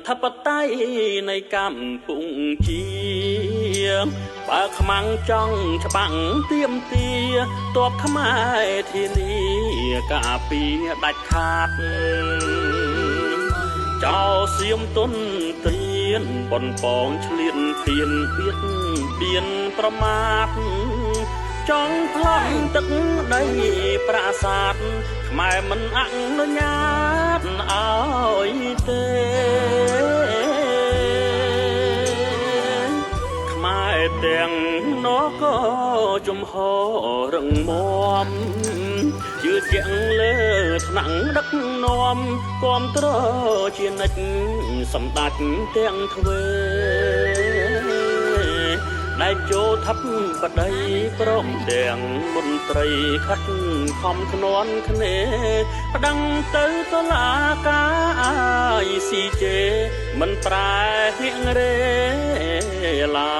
ធិបតេយ្យនៃកម្ពុជាបើខ្មាំងចង់ច្បាំងទៀមទាតបខ្មែរធានាការពារដាច់ខាតចោលសៀមទុនត្រៀនប៉ុនប៉ងឆ្លៀនពៀនបៀតបៀនប្រមាទចង់ប្លន់ទឹកដីប្រាសាទខ្មែរមិនអនុញ្ញាតឲ្យទេខ្មែរទាំងនគរជំហរឹងមាំជឿជាក់លើថ្នាក់ដឹកនាំគាំទ្រជានិច្ចសម្ដេចទាំងទ្វេដែលចូលថប់ប្តីព្រមទាំងមន្ត្រីខិតខំខ្នន់គ្នាប្តឹងទៅតុលាការ ICJ មិនប្រែហៀងរេឡា។